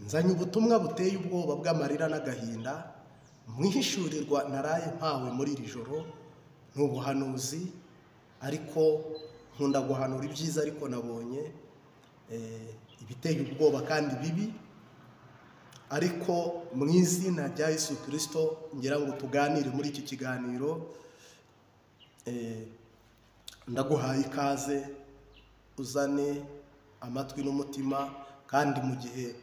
Nzanye ubutumwa buteye ubwoba bw'amarira n'agahinda, mwihishurirwa naraye mpawe muri iri joro. Ni ubuhanuzi, ariko nkunda guhanura ibyiza, ariko nabonye ibiteye ubwoba kandi bibi. Ariko mu izina rya Yesu Kristo ngira ngo tuganire muri iki kiganiro. Ndaguhaye ikaze, uzane amatwi n'umutima, kandi mu gihe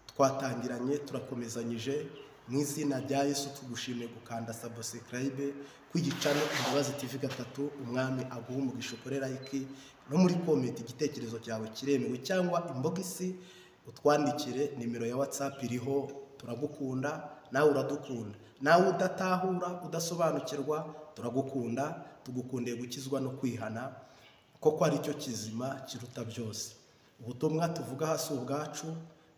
twatangiranye turakomezanyije. Mu izina rya Yesu tugushimiye gukanda subscribe kw'igicano Imbabazi TV 3. Umwami aguha umugisha, ukore like no muri comment, igitekerezo cyawe kiremewe, cyangwa inbox utwandikire, nimero ya WhatsApp iriho. Turagukunda, nawe uradukunda, nawe udatahura udasobanukirwa, turagukunda, tugukundiye gukizwa no kwihana koko aricyo kizima kiruta byose. Ubutumwa tuvuga hasi ubwacu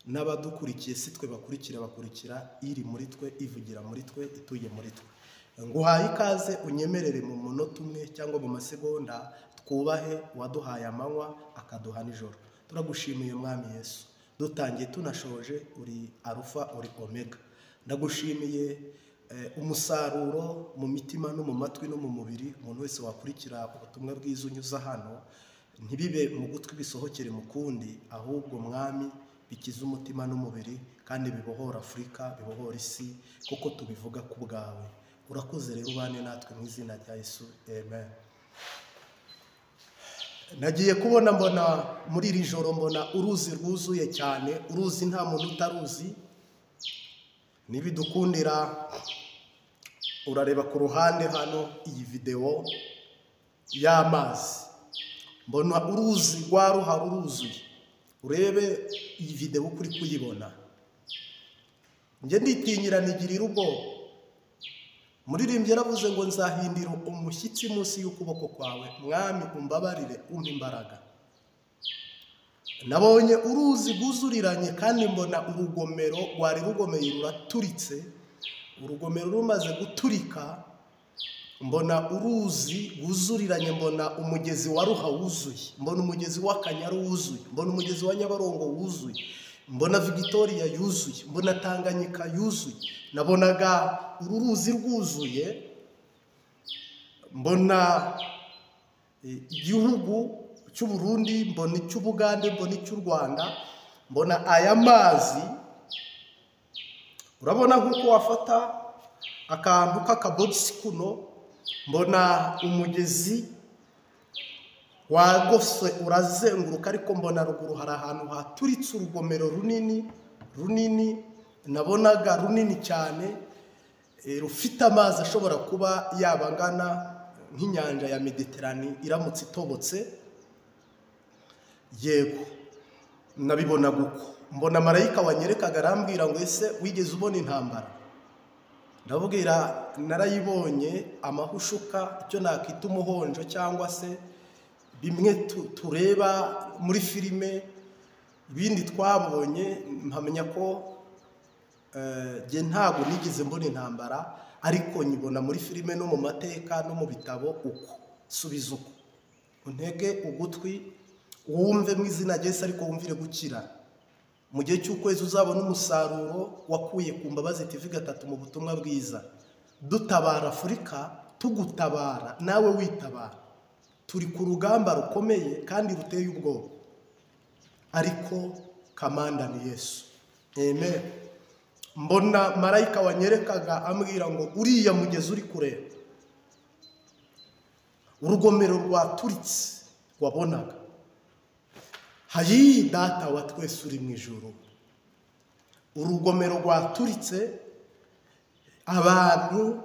n'abadukurikiye si twe bakurikira, bakurikira iri muri twe, ivugira muri twe, ituye muri twe. Nguhaye ikaze, unyemerere mu munota umwe cyangwa mu masegonda twubahe uwaduhaye amanywa akaduha nijoro. Turagushimiye Mwami Yesu, dutangiye tunashoje, uri Arufa, uri Omega. Ndagushimiye umusaruro mu mitima no mu matwi no mu mubiri. Umuntu wese wakurikira ubutumwa bwiza unyuza hano, ntibibe mu gutwi bisohokere mu kundi, ahubwo Mwami bikiza umutima n'umubiri, kandi bibohora Afurika, bibohora isi, kuko tubivuga ku bwawe. Urakoze rero, ubane natwe mu izina rya Yesu, amen. Nagiye kubona mbona muri iri joro, mbona uruzi rwuzuye cyane, uruzi nta muntu utaruzi. Nibidukundira urareba ku ruhande hano iyi videwo y'amazi, mbona uruzi rwa Ruharo ruzuye. Urebe iyi videwo uko uri kuyibona, njye nditinyira, nigirira ubwoba. Muririmbyi yaravuze ngo nzahindira umushyitsi munsi y'ukuboko kwawe. Mwami umbabarire, umpe imbaraga. Nabonye uruzi rwuzuriranye, kandi mbona urugomero rwari rugomeye ruraturitse. Urugomero rumaze guturika, mbona uruzi rwuzuriranye, mbona umugezi wa Ruha wuzuye, mbona umugezi w'Akanyaru wuzuye, mbona umugezi wa Nyabarongo wuzuye, mbona Victoria yuzuye, mbona Tanganyika yuzuye. Nabonaga uru ruzi rwuzuye, mbona igihugu cy'u Burundi, mbona icy'Ubugande, mbona icy'u Rwanda, mbona aya mazi. Urabona nk'uko wafata akantu k'akabogisi kuno, mbona umugezi wagose urazenguruka, ariko mbona ruguru hari ahantu haturitse urugomero runini runini, nabonaga runini cyane, rufite amazi ashobora kuba yaba angana nk'inyanja ya Mediterane iramutse itobotse. Yego, nabibonaga uko. Mbona marayika wanyerekaga arambwira ngo ese wigeze ubona intambara? Ndabwira narayibonye, amahushuka, icyo nakita umuhonjo, cyangwa se bimwe tureba muri filime, ibindi twabonye. Mpamenya ko njye ntabwo nigeze mbona intambara, ariko nyibona muri filime no mu mateka no mu bitabo. Uko subiza uko, untege ugutwi wumve mu izina rya Yesu, ariko wumvire gukira. Mu gihe cy'ukwezi uzabona umusaruro wakuye ku Mbabazi TV 3 mu butumwa bwiza. Dutabara Afurika, tugutabara nawe witabara. Turi ku rugamba rukomeye kandi ruteye ubwoba, ariko kamanda ni Yesu, amen. Mbona marayika wanyerekaga ambwira ngo uriya mugezi uri kureba, urugomero rwaturitse wabonaga, hayi Data wa twese uri mu ijuru, urugomero rwaturitse, abantu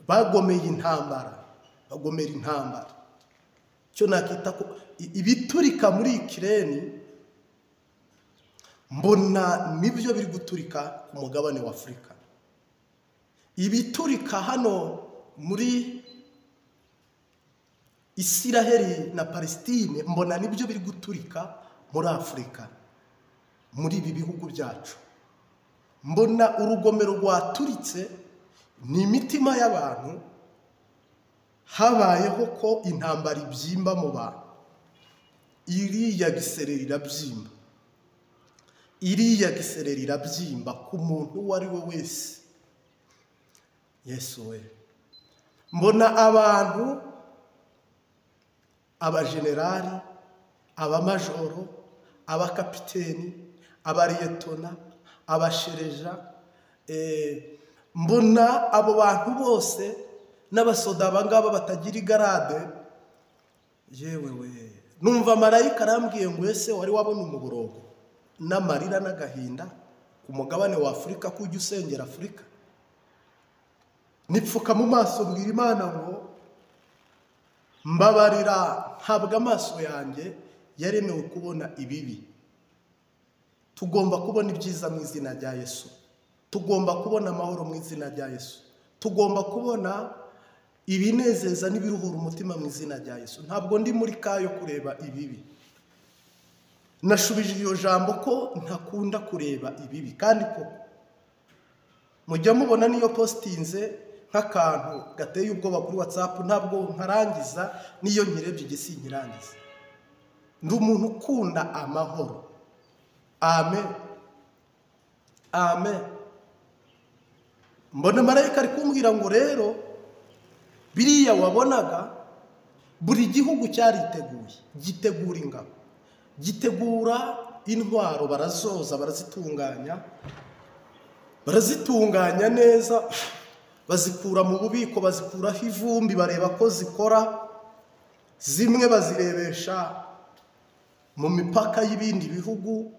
bagomeye intambara, bagomera intambara. Cyo nakita ko ibiturika muri Ikireni, mbona nibyo biri guturika ku mugabane wa Afurika. Ibiturika hano muri Isiraheli na Palestine, mbona nibyo biri guturika muri Afurika, muri ibi bihugu byacu. Mbona urugomero rwaturitse, ni imitima y'abantu. Habayeho ko intambara ibyimba mu bantu, iriya gisereri irabyimba. Iriya gisereri irabyimba ku muntu uwo ari we wese. Yesu we, mbona abantu, abajenerali, abamajoro, abakapiteni, abariyetona, abashereja, mbona abo bantu bose n'abasoda abangaba batagira igarade. Yewe we, numva marayika arambwiye ngo ese wari wabona umuborogo n'amarira n'agahinda ku mugabane wa Afurika, ko ujya usengera Afurika? Nipfuka mu maso mbwira Imana ngo mbabarira, ntabwo amaso yanjye yaremewe kubona ibibi. Tugomba kubona ibyiza mu izina rya Yesu, tugomba kubona amahoro mu izina rya Yesu, tugomba kubona ibinezeza n'ibiruhura umutima mu izina rya Yesu. Ntabwo ndi muri kayo kureba ibibi. Nashubije iyo jambo ko ntakunda kureba ibibi, kandi koko mujya mubona niyo postinze nk'akantu gateye ubwoba kuri WhatsApp, ntabwo nkarangiza, niyo nkirebye igisi nkirangiza. Ndi umuntu ukunda amahoro. Amen, amen. Mbona marayika ari kumbwira ngo rero biriya wabonaga, buri gihugu cyariteguye, gitegura ingabo, gitegura intwaro, barazoza, barazitunganya, barazitunganya neza, bazikura mu bubiko, bazikuraho ivumbi, bareba ko zikora, zimwe bazirebesha mu mipaka y'ibindi bihugu,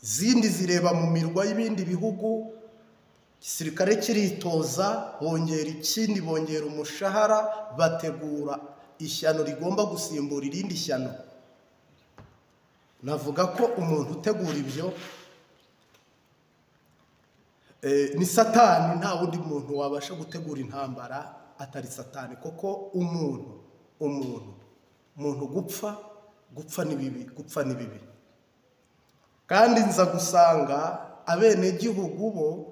zindi zireba mu mirwa y'ibindi bihugu. Igisirikare kiritoza, bongera ikindi, bongera umushahara, bategura ishyano rigomba gusimbura irindi shyano. Navuga ko umuntu utegura ibyo ni Satani. Nta wundi muntu wabasha gutegura intambara atari Satani, kuko umuntu gupfa ni bibi, gupfa ni bibi. Kandi nza gusanga abenegihugu bo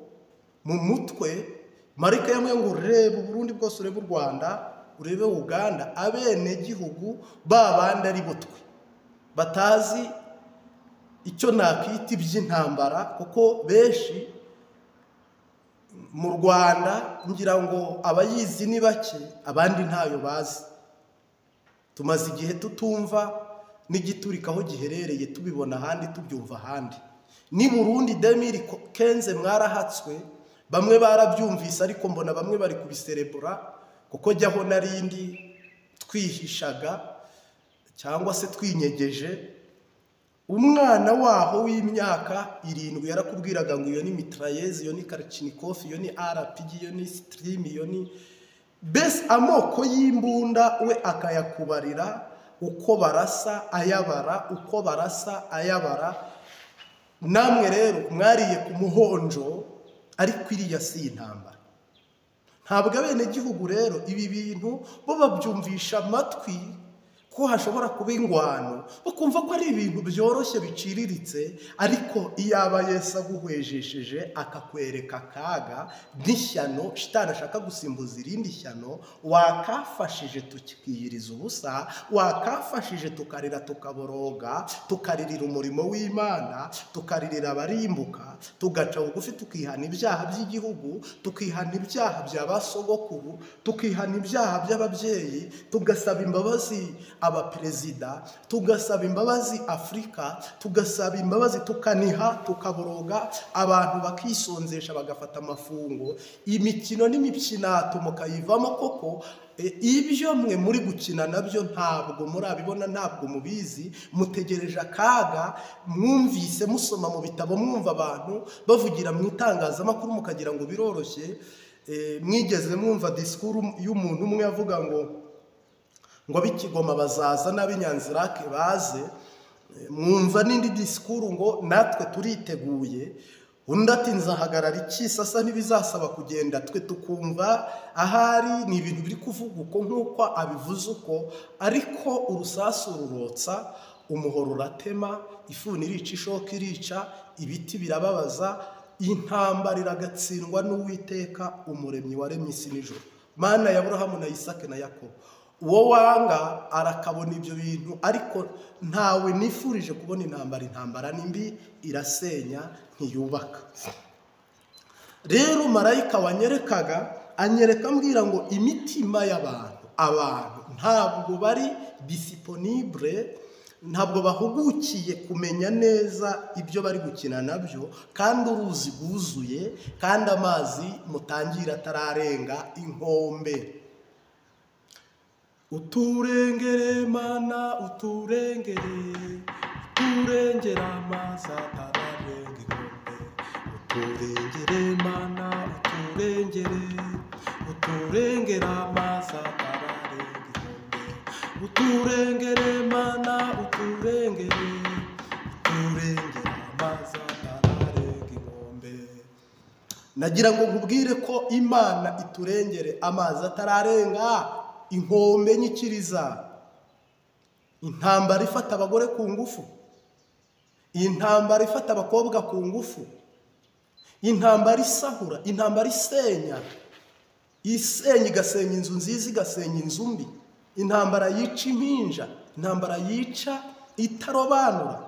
mu mutwe, marayika yamwe ngo urebe Burundi bwose, urebe u Rwanda, urebe Uganda, abenegihugu babandi ari bo twe batazi icyo nakita iby'intambara, kuko benshi mu Rwanda ngira ngo abayizi ni bake, abandi ntayo bazi. Tumaze igihe tutumva n'igiturika aho giherereye, tubibona ahandi, tubyumva ahandi. Ni Burundi 2015 mwarahatswe, bamwe barabyumvise, ariko mbona bamwe bari kubiserebura, kuko jyaho narindi twihishaga cyangwa se twinyegeje. Umwana waho w'imyaka 7 yarakubwiraga ngo iyo ni mitrailleuses, iyo ni Kalachnikov, iyo ni RPG, iyo ni Stream, iyo ni bese, amoko y'imbunda we akayakubarira uko barasa ayabara, uko barasa ayabara. Namwe rero mwariye ku muhonjo, ariko iriya si intambara. Ntabwo abenegihugu rero ibi bintu bo babyumvisha amatwi ko hashobora kuba ingwano, bakumva ko ari ibintu byoroshye biciriritse, ariko iyaba Yesu aguhwejesheje akakwereka akaga n'ishyano shitani ashaka gusimbuza irindi shyano, wakafashije tukiyiriza ubusa, wakafashije tukarira tukaboroga, tukaririra umurimo w'Imana, tukaririra abarimbuka, tugaca bugufi, tukihana ibyaha by'igihugu, tukihana ibyaha bya basogokuru, tukihana ibyaha by'ababyeyi, tugasaba imbabazi abaperezida, tugasaba imbabazi Afurika, tugasaba imbabazi, tukaniha, tukaboroga, abantu bakisonzesha, bagafata amafungo, imikino n'imikinato mukayivamo. Koko ibyo mwe muri gukina nabyo ntabwo murabibona, ntabwo mubizi, mutegereje akaga mwumvise musoma mu bitabo, mwumva abantu bavugira mu itangazamakuru mukagira ngo biroroshye. Mwigeze mwumva disikuru y'umuntu umwe avuga ngo ab'Ikigoma bazaza n'ab'Inyanzirake baze, mwumva n'indi disikuru ngo natwe turiteguye, undi ati nzahagarara ikisasa ntibizasaba kugenda, twe tukumva ahari ni ibintu biri kuvuga uko nk'uko abivuze uko, ariko urusasu rurotsa, umuhoro uratema, ifuni irica, ishoka irica, ibiti birababaza, intambara iragatsindwa n'Uwiteka umuremyi waremye isi n'ijuru. Mana ya Aburahamu na Isaka na Yakobo, Uwo wanga arakabona ibyo bintu, ariko ntawe nifurije kubona intambara. Intambara ni mbi, irasenya, ntiyubaka. Rero marayika wanyerekaga anyereka ambwira ngo imitima y'abantu, abantu ntabwo bari disponible, ntabwo bahugukiye kumenya neza ibyo bari gukina nabyo, kandi uruzi rwuzuye, kandi amazi mutangira atararenga inkombe. Uturengere Mana, uturengere, uturengere amazi atararenga inkombe. Uturengere Mana, uturengere, uturengere amazi atararenga inkombe. Uturengere Mana, uturengere, uturengere amazi atararenga inkombe. Nagira ngo nkubwire ko Imana iturengere amazi atararenga inkombe. Nyikiriza intambara ifata abagore ku ngufu, intambara ifata abakobwa ku ngufu, intambara isahura, intambara isenya, isenya igasenya inzu nziza, igasenya inzu mbi, intambara yica impinja, intambara yica itarobanura.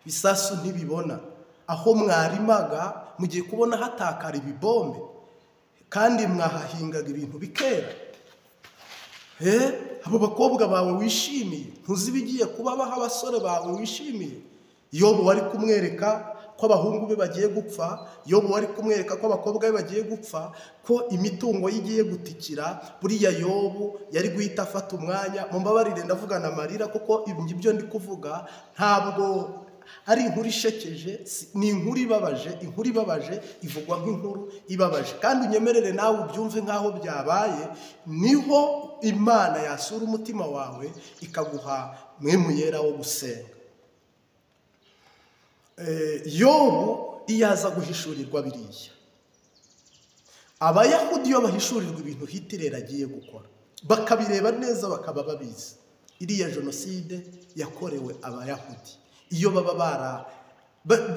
Ibisasu ntibibona aho mwarimaga, mugiye kubona hatakara ibibombe, kandi mwahahingaga ibintu bikera. Abo bakobwa bawe wishimiye, ntuzi ibigiye kubabaho abasore bawe wishimiye. Yobu wari kumwereka ko abahungu be bagiye gupfa, Yobu wari kumwereka ko abakobwa be bagiye gupfa, ko imitungo ye igiye gutikira. Buriya Yobu yari guhita afata umwanya. Mumbabarire ndavugana amarira, kuko ibyo ndi kuvuga ntabwo ari inkuru ishekeje, ni inkuru ibabaje. Inkuru ibabaje ivugwa nk'inkuru ibabaje, kandi unyemerere nawe ubyumve nk'aho byabaye. Niho Imana yasura umutima wawe ikaguha mwemu yera wo gusenga. Yobu iyo aza guhishurirwa biriya, Abayahudi iyo bahishurirwa ibintu Hitler agiye gukora bakabireba neza bakaba babizi, iriya jenoside yakorewe Abayahudi iyo baba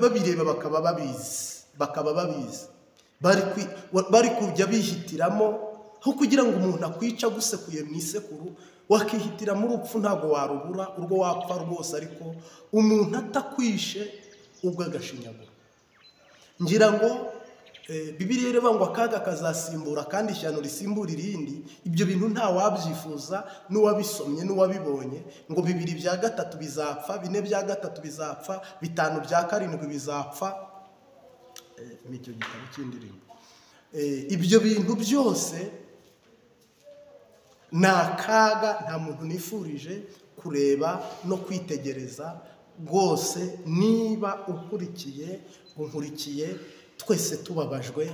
babireba bakaba babizi, bari kujya bihitiramo. Aho kugira ngo umuntu akwica agusekuye mu isekuru, wakihitiramo urupfu, ntabwo warubura urwo wapfa rwose, ariko umuntu atakwishe ubwo agashinyagura. Ngira ngo Bibiliya ireba ngo akaga kazasimbura kandi ishyano risimbura irindi. Ibyo bintu nta wabyifuza, n'uwabisomye n'uwabibonye, ngo 2 bya 3 bizapfa, 4 bya 3 bizapfa, 5 bya 7 bizapfa. Nicyo gitabo cy'indirimbo. Ibyo bintu byose ni akaga, nta muntu nifurije kureba no kwitegereza rwose. Niba ukurikiye, unkurikiye, twese tubabajwe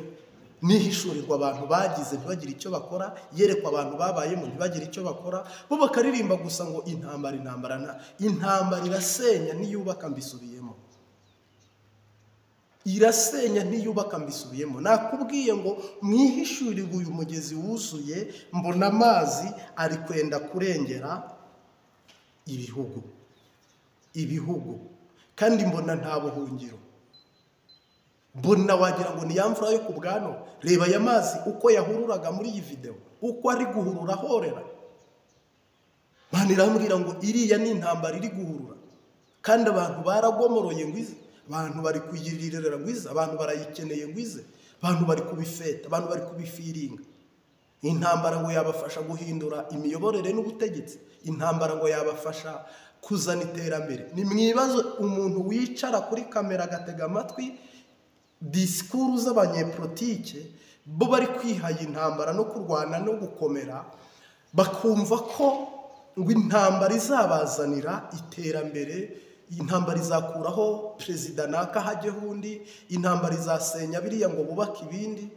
nihishurirwa abantu bagize ntibagire icyo bakora, yerekwa abantu babayemo ntibagire icyo bakora, bo bakaririmba gusa ngo intambara, intambara. Intambara irasenya ntiyubaka, mbisubiyemo. Irasenya ntiyubaka, mbisubiyemo. Nakubwiye ngo mwihishurirwe uyu mugezi wuzuye, mbona amazi ari kwenda kurengera ibihugu, ibihugu, kandi mbona nta buhungiro. Mbona wagira ngo ni ya mvura yo ku bwano. Reba aya mazi uko yahururaga muri iyi video, uko ari guhurura ahorera. Mana irambwira ngo iriya ni intambara iri guhurura, kandi abantu baragomoroye ngo ize, abantu bari kuyiririra ngo ize, abantu barayikeneye ngo ize, abantu bari kubifeta, abantu bari kubifiringa. Intambara ngo yabafasha guhindura imiyoborere n'ubutegetsi, intambara ngo yabafasha kuzana iterambere. Ni mwibazo umuntu wicara kuri kamera agatega amatwi disikuru z'abanyepolitike, bo bari kwihaye intambara no kurwana no gukomera, bakumva ko ngo intambara izabazanira iterambere, intambara izakuraho perezida naka hajyeho undi, intambara izasenya biriya ngo bubake ibindi.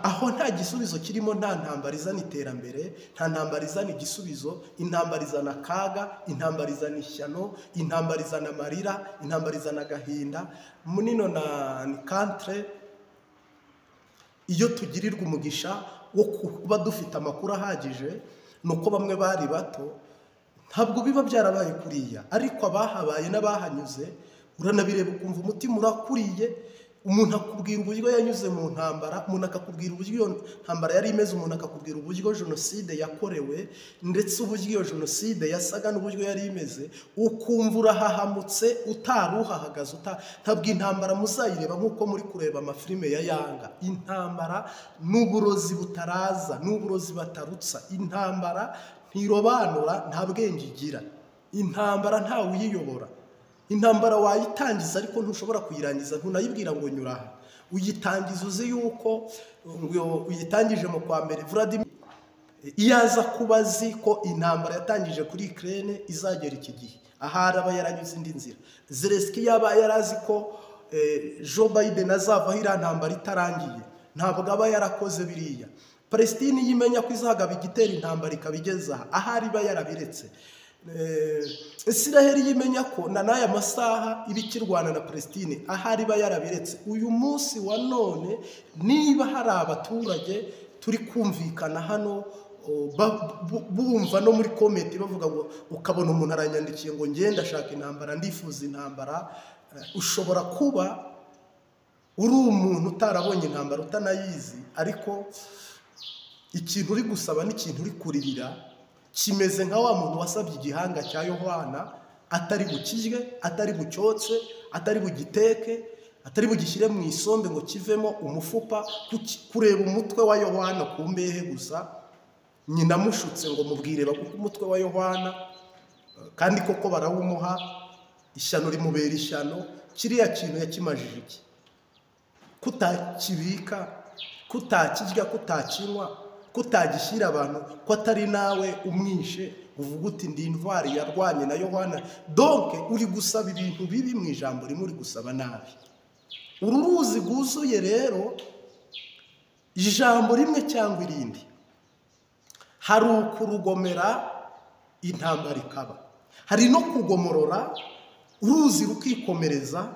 Aho nta gisubizo kirimo, nta ntambara izana iterambere, nta ntambara izana igisubizo. Intambara izana akaga, intambara izana ishyano, intambara izana amarira, intambara izana agahinda. Munino na kantre, iyo tugirirwa umugisha wo kuba dufite amakuru ahagije, nuko bamwe bari bato ntabwo biba byarabaye kuriya, ariko abahabaye n'abahanyuze uranabireba ukumva umutima urakuriye, Umuntu akubwira uburyo yanyuze mu ntambara, umuntu akakubwira uburyo iyo ntambara yari imeze, umuntu akakubwira uburyo jenoside yakorewe, ndetse uburyo iyo jenoside yasaga n'uburyo yari imeze, ukumva urahahamutse utari uhahagaze. Ntabwo intambara muzayireba nk'uko muri kureba amafilime ya Yanga. Intambara n'uburozi butaraza, n'uburozi batarutsa. Intambara ntirobanura, nta bwenge igira. Intambara ntawe uyiyobora. Intambara wayitangiza ariko ntushobora kuyirangiza, ntunayibwira ngo nyura aha. Uyitangiza uzi yuko uyitangije mu kwa mbere. Vladimir iyo aza kuba azi ko intambara yatangije kuri Ukraine izagera iki gihe, ahari aba yaranyuze indi nzira. Zelensky yaba yarazi ko Joe Biden azavaho iriya ntambara itarangiye, ntabwo aba yarakoze biriya. Palestine iyo imenya ko izagaba igitera intambara ikabigeza aha, ahari iba yarabiretse. Israel yimenya ko na n'aya masaha iba ikirwana na Palestine, ahari iba yarabiretse. Uyu munsi wa none niba hari abaturage turi kumvikana hano bumva no muri comment bavuga ngo, ukabona umuntu aranyandikiye ngo ngenda ashaka intambara, ndifuza intambara, ushobora kuba uri umuntu utarabonye intambara, utanayizi, ariko ikintu uri gusaba n'ikintu uri kuririra kimeze nka wa muntu wasabye igihanga cya Yohana, atari bukirye, atari bucyotse, atari bugiteke, atari bugishyire mu isombe ngo kivemo umufupa. Kureba umutwe wa Yohana ku mbehe gusa, nyina amushutse ngo mubwire baguhe umutwe wa Yohana, kandi koko barawumuha, ishyano rimubera ishyano. Kiriya kintu yakimajije iki? Kutakibika, kutakirya, kutakinywa, kutagishyira abantu, ko atari nawe umwishe uvuga uti ndi intwari yarwanye na Yohana. Donc uri gusaba ibintu bibi, mu ijambo rimwe uri gusaba nabi. Uru ruzi rwuzuye rero, ijambo rimwe cyangwa irindi, hari ukurugomera intambara ikaba, hari no kugomorora uruzi rukikomereza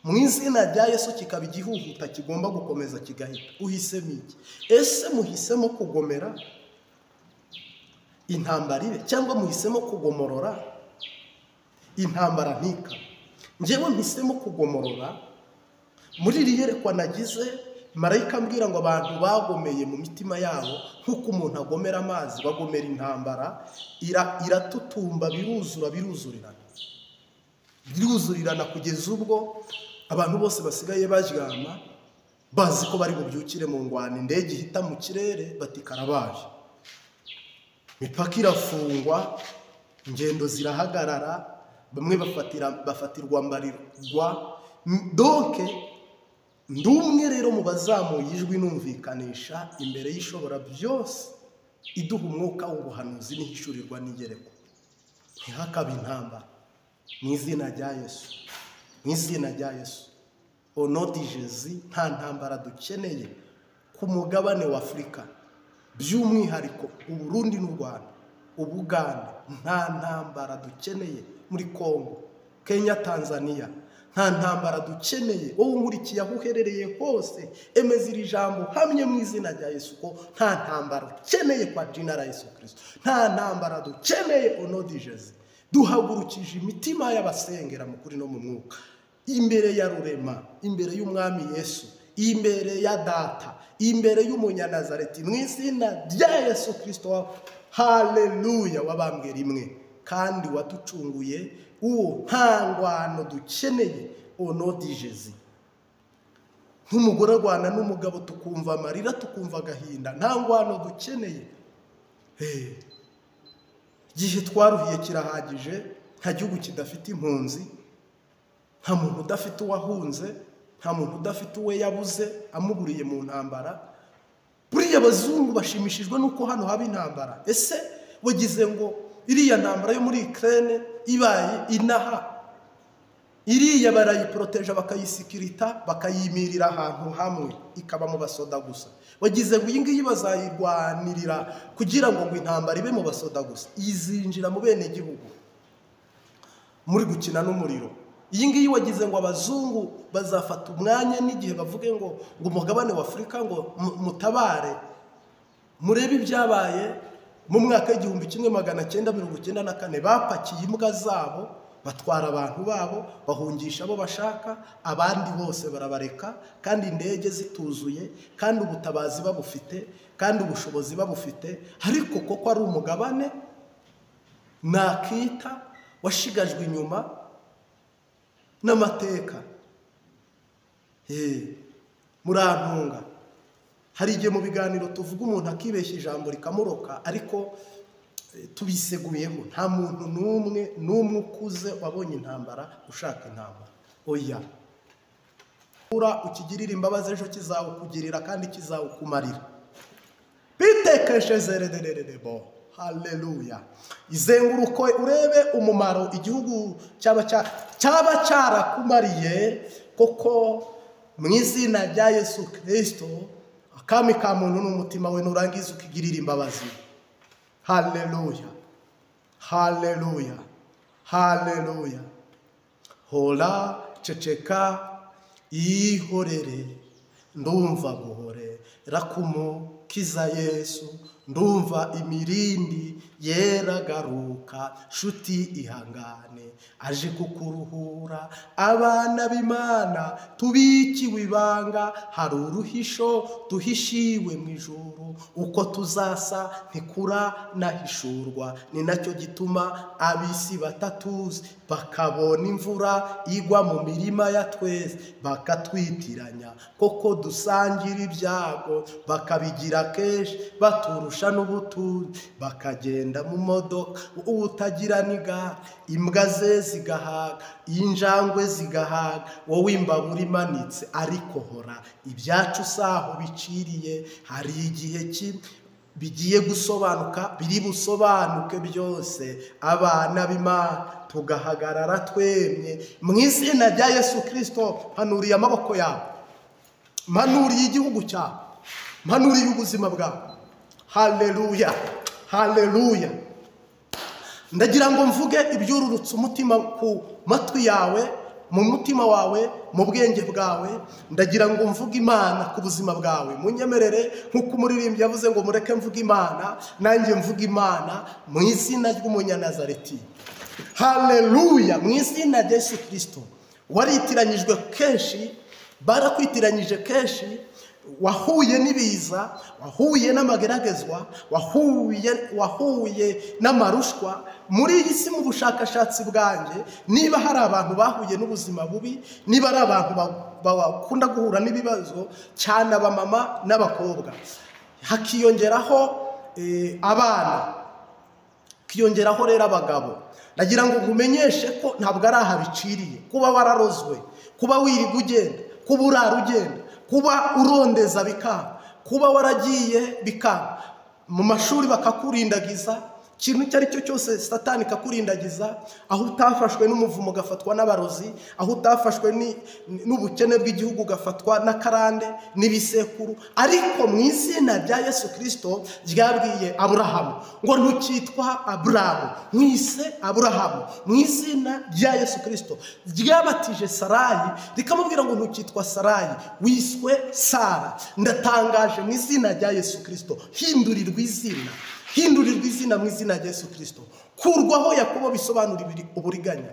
mu izina rya Yesu, kikaba igihuhuta kigomba gukomeza kigahita. Uhisemo iki? Ese muhisemo kugomera intambara ibe, cyangwa muhisemo kugomorora intambara ntika? Njyewe mpisemo kugomorora. Muri iri yerekwa nagize, marayika ambwira ngo abantu bagomeye mu mitima yabo nk'uko umuntu agomera amazi, bagomera intambara, iratutumba, biruzura, biruzurirana, biruzurirana, kugeza ubwo abantu bose basigaye baryama bazi ko bari bubyukire mu ngwano. Indege ihita mu kirere bati karabaye, imipaka irafungwa, ingendo zirahagarara, bamwe bafatirwa mbarirwa. Donc ndi umwe rero mu bazamuye ijwi numvikanisha imbere y'ishobora byose, iduha umwuka w'ubuhanuzi n'ihishurirwa n'igerekwa. Ntihakabe intambara mu izina rya Yesu, mu izina rya Yesu, au nom de Jésus. Nta ntambara dukeneye ku mugabane wa Afurika, by'umwihariko Uburundi n'u Rwanda, Ubuganda. Nta ntambara dukeneye muri Kongo, Kenya, Tanzania. Nta ntambara dukeneye. Wowe unkurikiye aho uherereye hose, emeza iri jambo hamwe mu izina rya Yesu ko nta ntambara ukeneye kwa jina la Yesu Kristo. Nta ntambara dukeneye, au nom de Jésus. Duhagurukije imitima y'abasengera mu kuri no mu mwuka imbere ya Rurema, imbere y'Umwami Yesu, imbere ya Data, imbere y'Umunyanazareti, mu izina rya Yesu Kristo, haleluya, wabambwe rimwe kandi waducunguye. Uwo nta ngwano dukeneye, au nom de Jésus. Nk'umugore arwana n'umugabo, tukumva amarira, tukumva agahinda. Nta ngwano dukeneye. Igihe twaruhiye kirahagije. Nta gihugu kidafite impunzi, nta muntu udafite uwahunze, nta muntu udafite uwe yabuze amuburiye mu ntambara. Buriya abazungu bashimishijwe n'uko hano haba intambara. Ese wagize ngo iriya ntambara yo muri Ukraine ibaye inaha, iriya barayiporoteje, bakayisikirita, bakayimirira ahantu hamwe, ikaba mu basoda gusa? Wagize ngo iyi ngiyi bazayirwanirira kugira ngo intambara ibe mu basoda gusa? Izinjira mu bene gihugu. Muri gukina n'umuriro. Iyi ngiyi wagize ngo abazungu bazafata umwanya n'igihe bavuge ngo umugabane wa Afurika ngo mutabare? Murebe ibyabaye mu mwaka w'1994, bapakiye imbwa zabo. Batwara abantu babo, bahungisha abo bashaka, abandi bose barabareka, kandi indege zituzuye, kandi ubutabazi babufite, kandi ubushobozi babufite, ariko koko ari umugabane nakita washigajwe inyuma n'amateka. Murantunga, hari igihe mu biganiro tuvuga umuntu akibeshya ijambo rikamuroka, ariko tubiseguyeho. Nta muntu n'umwe ukuze wabonye intambara ushaka intambara. Oya, ura ukigirira imbabazi ejo kizawukugirira kandi kizawukumarira. Bitekeshezerererebo. Haleluya. Izenguruko urebe umumaro igihugu cyaba cyarakumariye koko mu izina rya Yesu Kristo. Akami ka muntu n'umutima we, nurangiza ukigirira imbabazi. Haleluya, haleluya, haleluya. Hora, ceceka, ihorere, ndumva guhorera kumukiza Yesu, ndumva imirindi yeragaruka, shuti ihangane aje kukuruhura. Abana b'Imana tubikiwe ibanga, hari uruhisho duhishiwe mu ijuru, uko tuzasa ntikura nahishurwa. Ni nacyo gituma abisi batatuzi bakabona imvura igwa mu mirima ya twese, bakatwitiranya koko dusangira ibyago, bakabigira kenshi baturusha n'ubutunzi, bakagenda mu modoka utagira n'igare, imbwa ze zigahaga, injangwe zigahaga, wowe imbabura imanitse. Ariko hora ibyacu saho biciriye, hari igihe kimwe bigiye gusobanuka, biri busobanuke byose. Abana b'Imana tugahagarara twemye mu izina rya Yesu Kristo. Mpanuriye amaboko yawe, mpanuriye igihugu cyawe, mpanuriye ubuzima bwawe. Haleluya, haleluya. Ndagira ngo mvuge ibyururutse umutima ku matwi yawe, mu mutima wawe, mu bwenge bwawe. Ndagira ngo mvuge Imana ku buzima bwawe. Munyemerere nk'uko umuririmbyi yavuze ngo mureke mvuge Imana, nanjye mvuge Imana mu izina ry'Umunyanazareti. Haleluya, mu izina rya Yesu Kristo. Waritiranyijwe kenshi, barakwitiranyije kenshi, wahuye n'ibiza, wahuye n'amageragezwa, wahuye n'amarushwa. Muri iyi si mu bushakashatsi bwanjye, niba hari abantu bahuye n'ubuzima bubi, niba ari abantu bakunda guhura n'ibibazo cyane, abamama n'abakobwa, hakiyongeraho abana, hakiyongeraho rero abagabo. Ndagira ngo nkumenyeshe ko ntabwo ari aha biciriye. Kuba wararozwe, kuba wirirwa ugenda, kuba urara ugenda, kuba urondeza bikanga, kuba waragiye bikanga, mu mashuri bakakurindagiza, ikintu icyo ari cyo cyose Satani kakurindagiza, aho utafashwe n'umuvumo ugafatwa n'abarozi, aho utafashwe n'ubukene bw'igihugu ugafatwa n'akarande n'ibisekuru. Ariko mu izina rya Yesu Kristo ryabwiye Aburahamu ngo ntukitwa Aburahamu, mwise Aburahamu. Mu izina rya Yesu Kristo ryabatije Sarayi rikamubwira ngo ntukitwa Sarayi, wiswe Sara. Ndatangaje mu izina rya Yesu Kristo, hindurirwa izina, hindurirwa izina mu izina rya Yesu Kristo. Kurwaho Yakobo bisobanura uburiganya,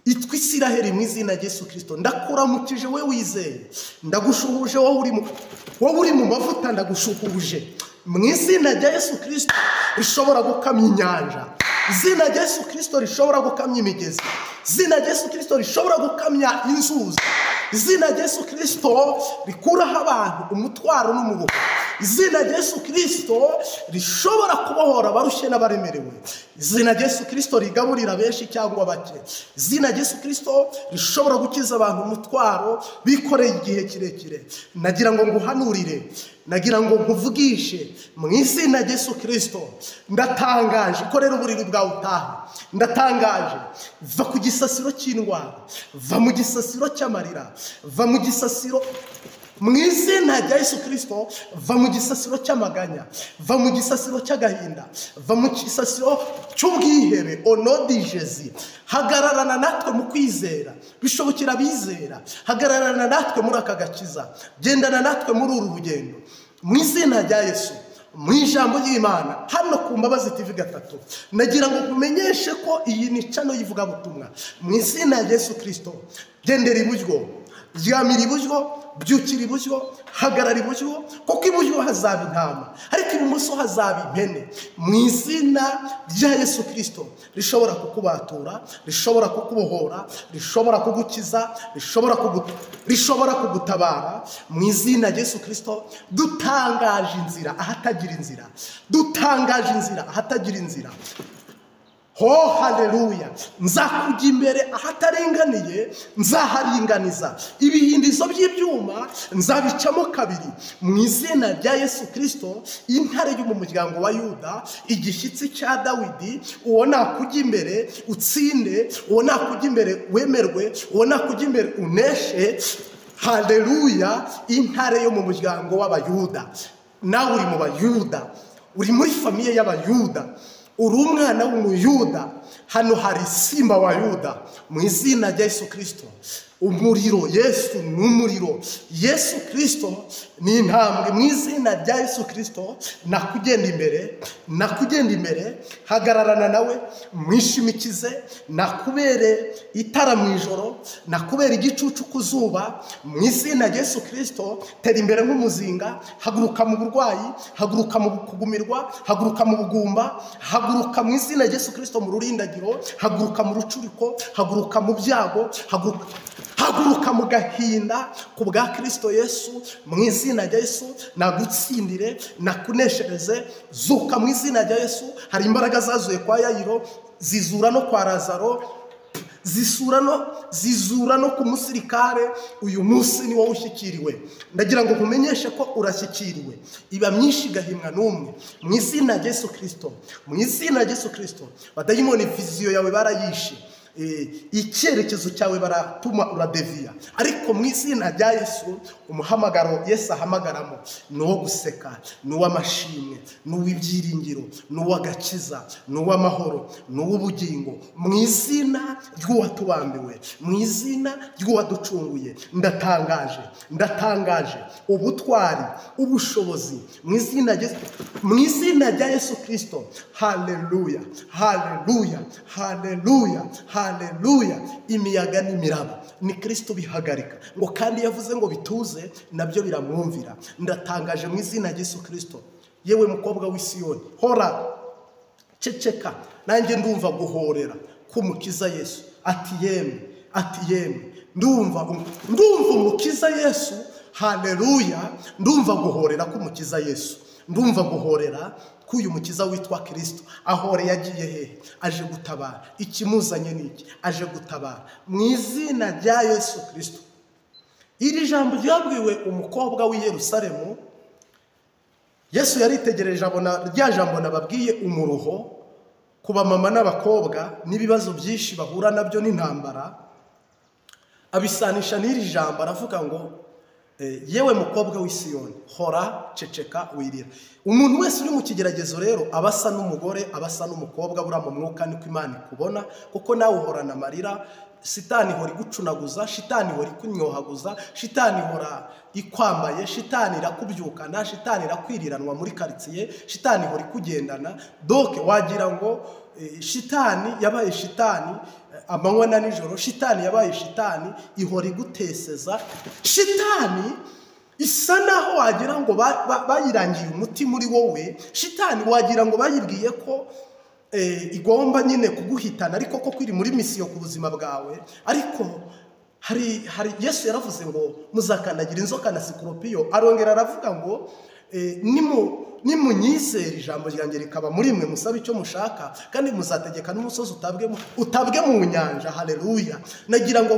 itwa Isiraheli mu izina rya Yesu Kristo. Ndakuramukije we wizeye, ndagushuhuje wowe uri mu mavuta, ndagushuhuje mu izina rya Yesu Kristo rishobora gukamya inyanja, izina rya Yesu Kristo rishobora gukamya imigezi, izina rya Yesu Kristo rishobora gukamya inzuzi, izina rya Yesu Kristo rikuraho abantu umutwaro n'umuruho, izina rya Yesu Kristo rishobora kubohora abarushye n'abaremerewe, izina rya Yesu Kristo rigaburira benshi cyangwa bake, izina rya Yesu Kristo rishobora gukiza abantu umutwaro bikoreye igihe kirekire. Nagira ngo nguhanurire, nagira ngo nkuvugishe mu izina rya Yesu Kristo. Ndatangaje ko rero uburiri bwawe utahe. Ndatangaje, va ku gisasiro cy'indwara, va mu gisasiro cy'amarira, va mu gisasiro mu izina rya Yesu Kristo, va mu gisasiro cy'amaganya, va mu gisasiro cy'agahinda, va mu gisasiro cy'ubwihebe. Onodi Jezi, hagararana natwe mu kwizera, bishobokera abizera. Hagararana natwe muri aka gakiza, gendana natwe muri uru rugendo mu izina rya Yesu. Mu ijambo ry'Imana hano ku Mbabazi TV 3, nagira ngo nkumenyeshe ko iyi ni channel y'ivugabutumwa. Mu izina rya Yesu Kristo, gendera iburyo, ryamira iburyo, byukira iburyo, hagarara iburyo, kuko iburyo hazaba intama, ariko ibumoso hazaba impene. Mu izina rya Yesu Kristo, rishobora kukubatura, rishobora kukubohora, rishobora kugukiza, rishobora kugutabara. Mu izina rya Yesu Kristo, dutangaje inzira ahatagira inzira, dutangaje inzira ahatagira inzira. Ho haleluya! Nzakujya imbere ahataringaniye, nzaharinganiza. Ibihindizo by'ibyuma nzabicamo kabiri. Mu izina rya Yesu Kristo, intare yo mu muryango wa Yuda, igishyitsi cya Dawidi, uwo nakujya imbere utsinde, uwo nakujya imbere wemerwe, uwo nakujya imbere uneshe. Haleluya! Intare yo mu muryango w'Abayuda. Nawe uri mu Bayuda, uri muri famiye y'Abayuda, uri umwana w'Umuyuda. Hano hari simba wa Yuda. Mu izina rya Yesu Kristo, umuriro, Yesu ni umuriro, Yesu Kristo ni intambwe. Mu izina rya Yesu Kristo, nakugenda imbere, nakugenda imbere, hagararana nawe, mwishimikize, nakubere itara mu ijoro, nakubere igicucu ku zuba. Mu izina rya Yesu Kristo, tera imbere nk'umuzinga, haguruka mu burwayi, haguruka mu kugumirwa, haguruka mu bugumba, haguruka mu izina rya Yesu Kristo mu rurindagiro, haguruka mu rucuriko, haguruka mu byago, haguruka mu gahinda ku bwa Kristo Yesu. Mu izina rya Yesu, nagutsindire, nakuneshereze, zuka mu izina rya Yesu. Hari imbaraga zazuye kwa Yayiro, zizura no kwa Lazaro, zizura no ku musirikare. Uyu munsi ni wowe ushyikiriwe. Ndagira ngo nkumenyeshe ko urashyikiriwe. Iba myinshi igahimwa n'umwe. Mu izina rya Yesu Kristo, mu izina rya Yesu Kristo, badayimoni viziyo yawe barayishe, icyerekezo cyawe baratuma uradeviya, ariko mu izina rya Yesu, umuhamagaro Yesu ahamagaramo ni uwo guseka, ni uw'amashimwe, ni uw'ibyiringiro, ni uw'agakiza, ni uw'amahoro, ni uw'ubugingo. Mu izina ry'uwatubambiwe, mu izina ry'uwaducunguye, ndatangaje, ndatangaje ubutwari, ubushobozi mu izina rya Yesu Kristo. Haleluya, haleluya, haleluya, haleluya! Imiyaga n'imiraba ni Kristo bihagarika, ngo kandi yavuze ngo bituze, nabyo biramwumvira. Ndatangaje mu izina rya Yesu Kristo, yewe mukobwa w'i Siyoni, hora, ceceka, nanjye ndumva guhorera k'umukiza Yesu. Ati yemwe, ati yemwe, ndumva umukiza Yesu. Haleluya! Ndumva guhorera k'umukiza Yesu, ndumva guhorera k'uyu mukiza witwa Kristo. Ahore yagiye hehe? Aje gutabara. Ikimuzanye ni iki? Aje gutabara. Mu izina rya Yesu Kristo. Iri jambo ryabwiwe umukobwa w'i Yerusalemu. Yesu yaritegereje abona rya jambo nababwiye, umuruho ku bamama n'abakobwa n'ibibazo byinshi bahura nabyo n'intambara, abisanisha n'iri jambo, aravuga ngo yewe mukobwa w'i Siyoni, hora, ceceka, wirira. Umuntu wese uri mu kigeragezo rero aba asa n'umugore, aba asa n'umukobwa, buriya mu mwuka niko Imana ikubona, kuko nawe uhorana amarira. Shitani ihora igucunaguza, shitani ihora ikunyohaguza, shitani ihora ikwambaye, shitani irakubyukana, shitani irakwiriranwa muri karitsiye, shitani ihora ikugendana. Doke wagira ngo shitani yabaye shitani amanywa na nijoro, shitani yabaye shitani, ihora iguteseza. Shitani isa naho wagira ngo bayirangiye umuti muri wowe. Shitani wagira ngo bayibwiye ko igomba nyine kuguhitana, ariko koko iri muri misiyo ku buzima bwawe. Ariko hari Yesu yaravuze ngo muzakandagira inzoka na sikoropiyo, arongera aravuga ngo nimunyizera ijambo ryanjye rikaba muri mwe, musabe icyo mushaka, kandi muzategeka n'umusozi utabwe mu nyanja. Haleluya! Nagira ngo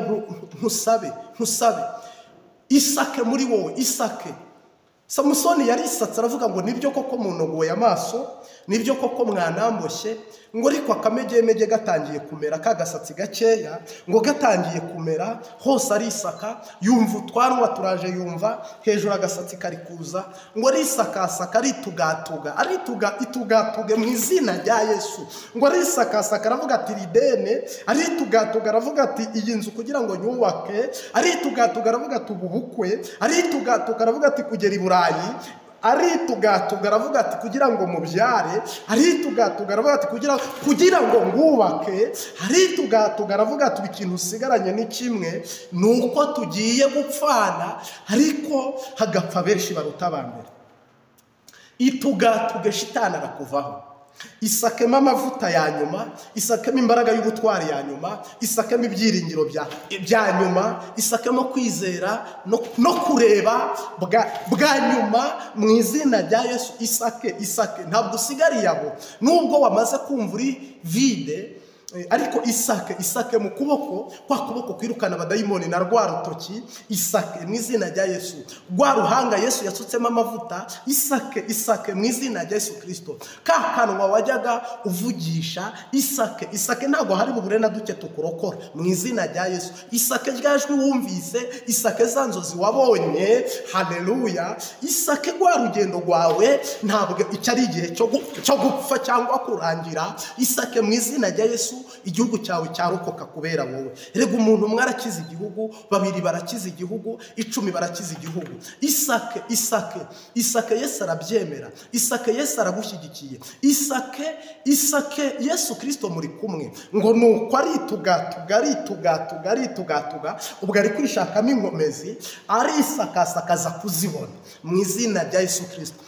nkusabe, nkusabe isake muri wowe, isake. Samusoni yarisatse aravuga ngo nibyo koko munogoye amaso, nibyo koko mwanamboshye, ngo ariko akamegemege gatangiye kumera, kagasatsi gakeya ngo gatangiye kumera hose arisaka, yumva utwanwa turaje, yumva hejuru agasatsi kari kuza, ngo arisakasaka, aritugatuga, arituga itugatuge mu izina rya Yesu, ngo arisakasaka aravuga ati ridene, aritugatuga aravuga ati iyi nzu kugira ngo nyubake, aritugatuga aravuga ati ubu bukwe, aritugatuga aravuga ati kugera i Burayi, Aritugatuga aravuga ati kugira ngo mubyare, aritugatuga aravuga ati kugira ngo ngubake, aritugatuga aravuga ati ikintu usigaranye ni kimwe, nuko tugiye gupfana ariko hagapfa benshi baruta abambere. Itugatuge shitani arakuvaho. Isakemo amavuta ya nyuma, isakemo imbaraga y'ubutwari ya nyuma, isakemo ibyiringiro bya nyuma, isakemo kwizera no kureba bwa nyuma mu izina rya Yesu. Isake, isake, ntabwo usigariye aho nubwo wamaze kumva uri vide, ariko isake, isake mu kuboko kwa kuboko kwirukana abadayimoni na rwa rutoki, isake mu izina rya Yesu, rwa ruhanga Yesu yasutsemo amavuta, isake, isake mu izina rya Yesu Kristo, ka kanwa wajyaga uvugisha, isake, isake, ntabwo hari bubure na duke tukurokora mu izina rya Yesu. Isake ryajwi wumvise, isake za nzozi wabonye, haleluya, isake rwa rugendo rwawe, ntabwo icyo ari igihe cyo gupfa cyangwa kurangira. Isake mu izina rya Yesu, igihugu cyawe cyarokoka kubera wowe. Erega umuntu umwe arakiza igihugu, babiri barakiza igihugu, 10 barakiza igihugu. Isake, isake, isake, Yesu arabyemera. Isake, Yesu aragushyigikiye. Isake, isake, Yesu Kristo muri kumwe. Ngo nuko aritugatuga, aritugatuga, aritugatuga, ubwo ari kwishakamo inkomezi, arisakasakaza kuzibona mu izina rya Yesu Kristo.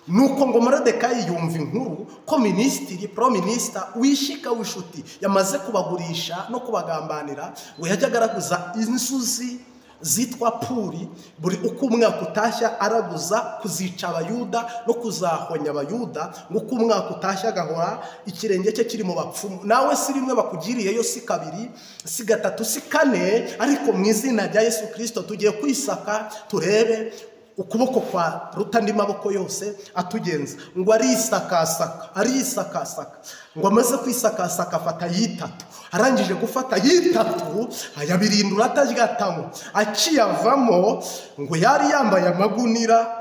Nuko ngo Moridekayi yumva inkuru ko minisitiri, pro minister wishika w'ishuti yamaze kubagurisha no kubagambanira, ngo yajyaga araguza inzuzi zitwa puri buri uko umwaka utashya, araguza kuzica abayuda no kuzahonya abayuda, ngo uko umwaka utashya agahora ikirenge cye kiri mu bapfumu. Nawe si rimwe bakugiriyeyo, si kabiri, si gatatu, si kane, ariko mu izina rya Yesu Kristo tugiye kwisaka turebe ukuboko kwa ruta andi maboko yose atugenza. Ngo arisakasaka, arisakasaka, ngo amaze kwisakasaka afata yitatu, arangije gufata yitatu ayabirindura ataryatamo, akiyavamo ngo yari yambaye amagunira.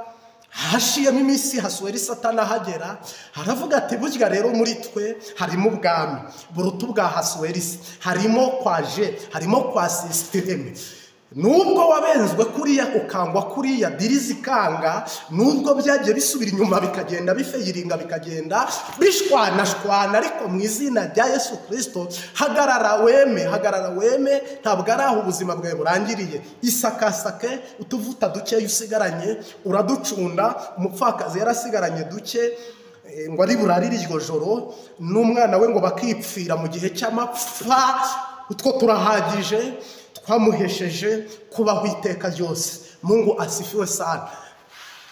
Hashiyemo iminsi Hasuweri Satani ahagera, aravuga ati burya rero muri twe harimo ubwami buruta ubwa Hasuweri, harimo kwa je, harimo kwa sisiteme. Nubwo wabenzwe kuriya ukangwa kuriya dirizi kanga, nubwo byagiye bisubira inyuma bikagenda bifeyiringa bikagenda bishwanashwana, ariko mu izina rya Yesu Kristo hagarara weme, hagarara weme, ntabwo ari aho ubuzima bwawe burangiriye. Isakasake utuvuta duke usigaranye uraducunda. Umupfakazi yarasigaranye duke ngo ari burarire iryo joro n'umwana we ngo bakipfira mu gihe cy'amapfa, utwo turahagije twamuhesheje kubaho iteka ryose. Mungu asifiwe sana.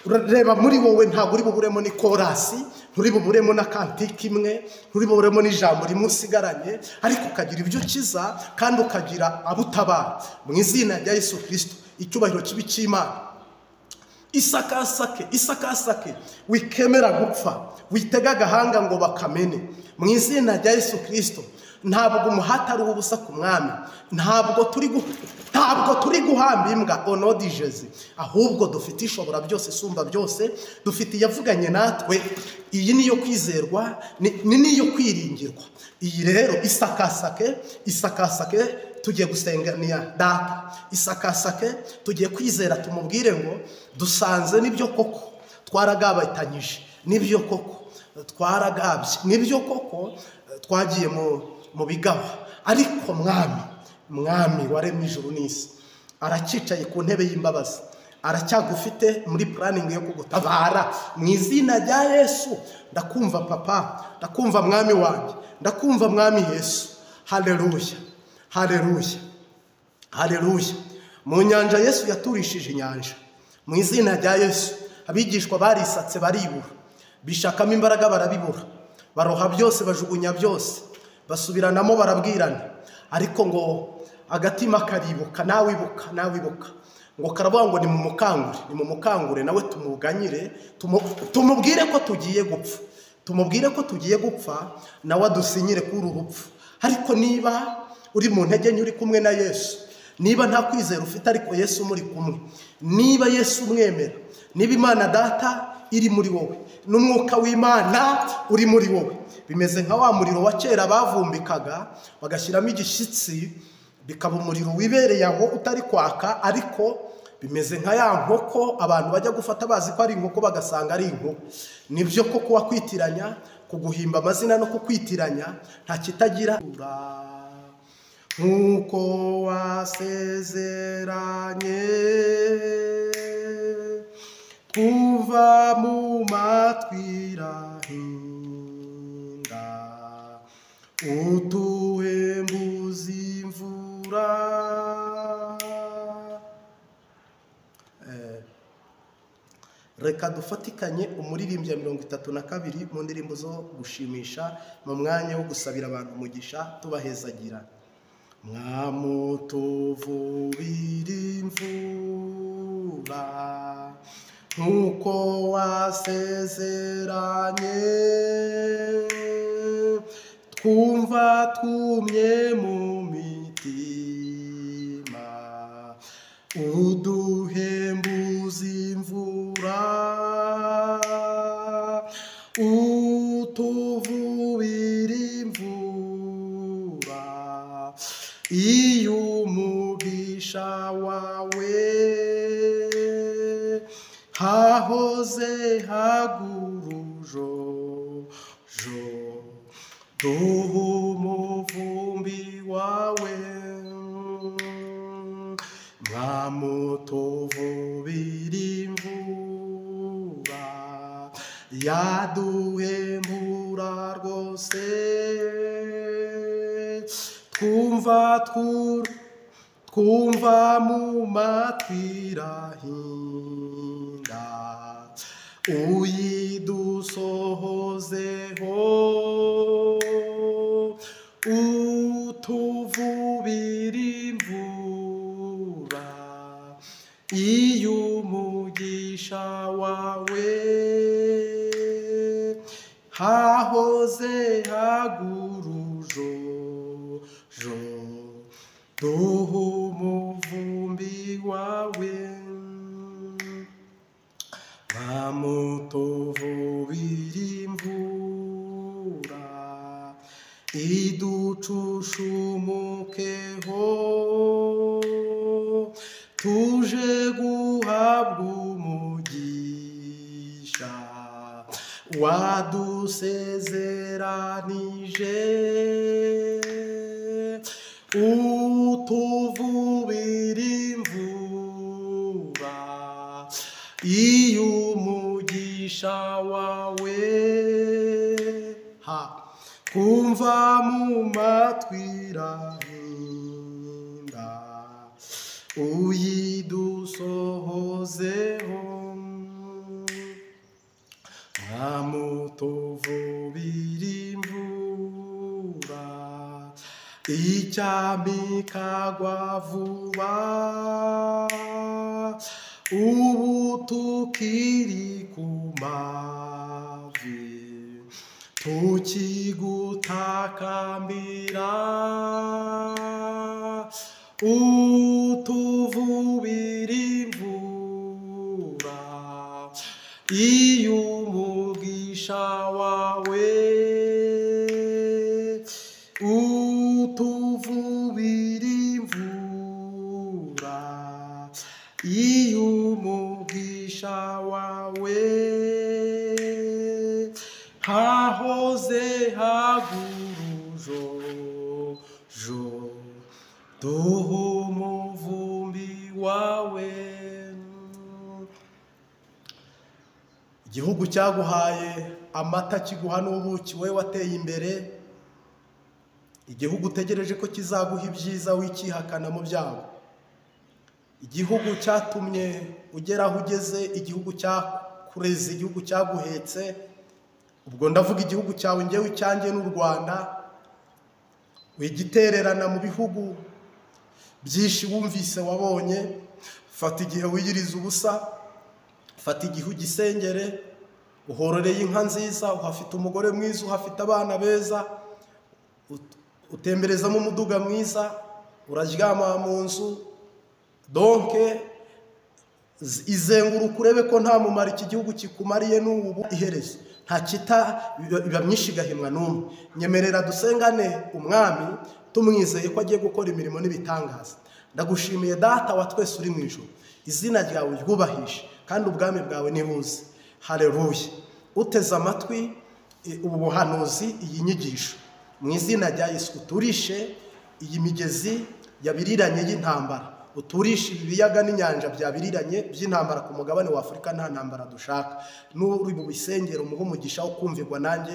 Reba muri wowe ntabwo uri buburemo ni korasi, nturi buburemo na kantiki imwe, nturi buburemo n'ijambo rimwe usigaranye, ariko ukagira ibyo ukiza kandi ukagira abutabara mu izina rya Yesu Kristo. Icyubahiro kibi cy'Imana. Isakasake, isakasake, wikemera gupfa, witega agahanga ngo bakamene mu izina rya Yesu Kristo. Ntabwo umuhati ari ubusa ku mwami, ntabwo turi guhamba imbwa onodijezi, ahubwo dufite ishobora byose isumba byose, dufite iyavuganye natwe. Iyi niyo kwizerwa, ni niyo kwiringirwa. Iyi rero isakasake, isakasake, tugiye gusenga data. Isakasake, tugiye kwizera tumubwire ngo dusanze nibyo koko twaragabatanyije, nibyo koko twaragabye, nibyo koko twagiye mu bigawa, ariko mwami, mwami waremye ijuru n'isi aracicaye ku ntebe y'imbabazi, aracyagufite muri planning yo kugutabara mu izina rya Yesu. Ndakumva papa, ndakumva mwami wanjye, ndakumva mwami Yesu. Haleluya, haleluya, haleluya. Mu nyanja Yesu yaturishije inyanja mu izina rya Yesu. Abigishwa barisatse baribura, bishakamo imbaraga barabibura, baroha byose bajugunya byose, basubiranamo barabwirana, ariko ngo agatima karibuka, nawe ibuka, nawe ibuka, ngo karavuga ngo nimumukangure, nimumukangure nawe tumuganyire, tumubwire ko tugiye gupfa, tumubwire ko tugiye gupfa, nawe adusinyire kuri uru rupfu. Ariko niba uri mu ntege nke uri kumwe na Yesu, niba nta kwizera ufite ariko Yesu muri kumwe, niba Yesu umwemera, niba Imana data iri muri wowe n'umwuka w'Imana uri muri wowe, bimeze nka wa muriro wa kera bavumbikaga bagashyiramo igishyitsi, bikaba umuriro wibereye aho utari kwaka, ariko Bimeze nka ya nkoko abantu bajya gufata bazi ko ari inkoko bagasanga ari inkoko. Nibyo koko wakwitiranya, kuguhimba amazina no kukwitiranya nta kitagira. Nk'uko wasezeranye twumva mu matwi irahinda, utuhembuza imvura. Reka dufatikanye umuririmbyi ya 32 mu ndirimbo zo gushimisha, mu mwanya wo gusabira abantu umugisha tubahezagira. Mwamutuvubira imvura nk'uko wasezeranye, twumva twumye mu mitima, uduhembuza imvura, utuvubira imvura, iyo umugisha wawe hahoze hagurujo, duha umuvumbi wawe. Mwamutuvubira imvura yaduhembura rwose, twumva mu matwi irahinda, uyidusohozeho, utuvubira imvura, iyo umugisha wawe hahoze hagurujo, duha umuvumbi wawe. Mwamutuvubira imvura iducushumukeho, tuje guhabwa umugisha wadusezeranije, utuvubira imvura, iyo umugisha wawe twumva mu matwi irahinda, uyidusohozeho. Mwamutuvubira imvura icyami kagwa vuba, ubu tukiri ku mavi tukigutakambira, utuvubira imvura, iyo umugisha wawe, utuvubira imvura, iyo umugisha wawe hahoze hagurujo, duha umuvumbi wawe. Igihugu cyaguhaye amata kiguha n'ubuki, we wateye imbere. Igihugu utegereje ko kizaguha ibyiza wikihakana mu byago. Igihugu cyatumye ugera aho ugeze, igihugu cyakureze, igihugu cyaguhetse. Ubwo ndavuga igihugu cyawe, ngewe icyanjye n'u Rwanda. Wigitererana mu bihugu byinshi wumvise wabonye. Fata igihe wiyiriza ubusa, fata igihe ugisengere, uhororeye inka nziza, uhafite umugore mwiza, uhafite abana beza, utemberezamo umuduga mwiza, uraryama mu nzu. Donke izenguruka urebe ko nta mumaro iki gihugu kikumariye n'ubu iherezo nta kita biba myinshi igahimwa n'umwe. Nyemerera dusengane umwami tumwizeye ko agiye gukora imirimo n'ibitangaza. Ndagushimiye Data wa twese uri mu ijuru, izina ryawe ryubahishe kandi ubwami bwawe nibuze. Haleluya. Uteze amatwi ubu buhanuzi, iyi nyigisho, mu izina rya Yesu uturishe iyi migezi yabiriranye y'intambara, uturishe ibi biyaga n'inyanja byabiriranye by'intambara ku mugabane wa Afurika. Nta ntambara dushaka. N'uri bubisengere umuhe umugisha wo kumvirwa nanjye,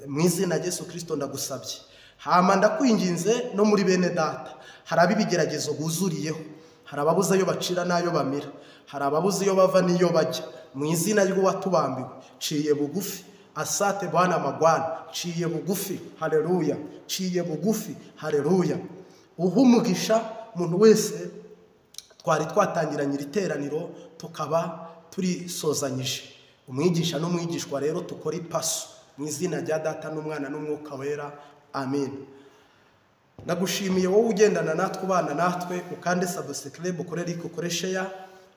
mu izina rya Yesu Kristo ndagusabye. Hama ndakwinginze no muri bene data hari ab'ibigeragezo buzuriyeho, hari ababuze ayo bacira n'ayo bamira, hari ababuze iyo bava n'iyo bajya. Mu izina ry'uwatubambiwe ciye bugufi, asate Bwana magwana, ciye bugufi, haleluya, ciye bugufi, haleluya. Uha umugisha umuntu wese twari twatangiranye iri teraniro tukaba turisozanyije, umwigisha n'umwigishwa rero tukora ipaso mu izina rya Data n'Umwana n'Umwuka Wera, amen. Ndagushimiye wowe ugendana natwe, ubana natwe, ukande subscribe, ukore like, ukore share.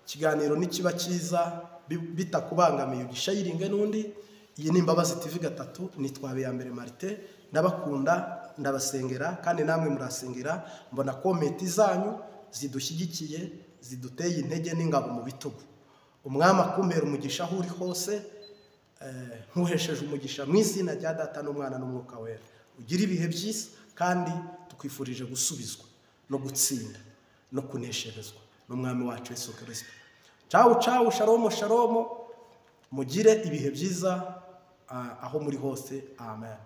Ikiganiro nikiba cyiza bitakubangamiye ugishayiringe n'undi. Iyi ni Imbabazi TV 3, nitwa Habiyambere Martin. Ndabakunda, ndabasengera kandi namwe murasengera. Mbona komenti zanyu zidushyigikiye, ziduteye intege n'ingabo mu bitugu. Umwami akumpera umugisha aho uri hose, nkuhesheje umugisha mu izina rya Data n'Umwana n'Umwuka Wera. Ugire ibihe byiza kandi tukwifurije gusubizwa no gutsinda no kunesherezwa n'Umwami wacu Yesu Kristo. Ciao ciao, shalom shalom, mugire ibihe byiza aho muri hose. Amen.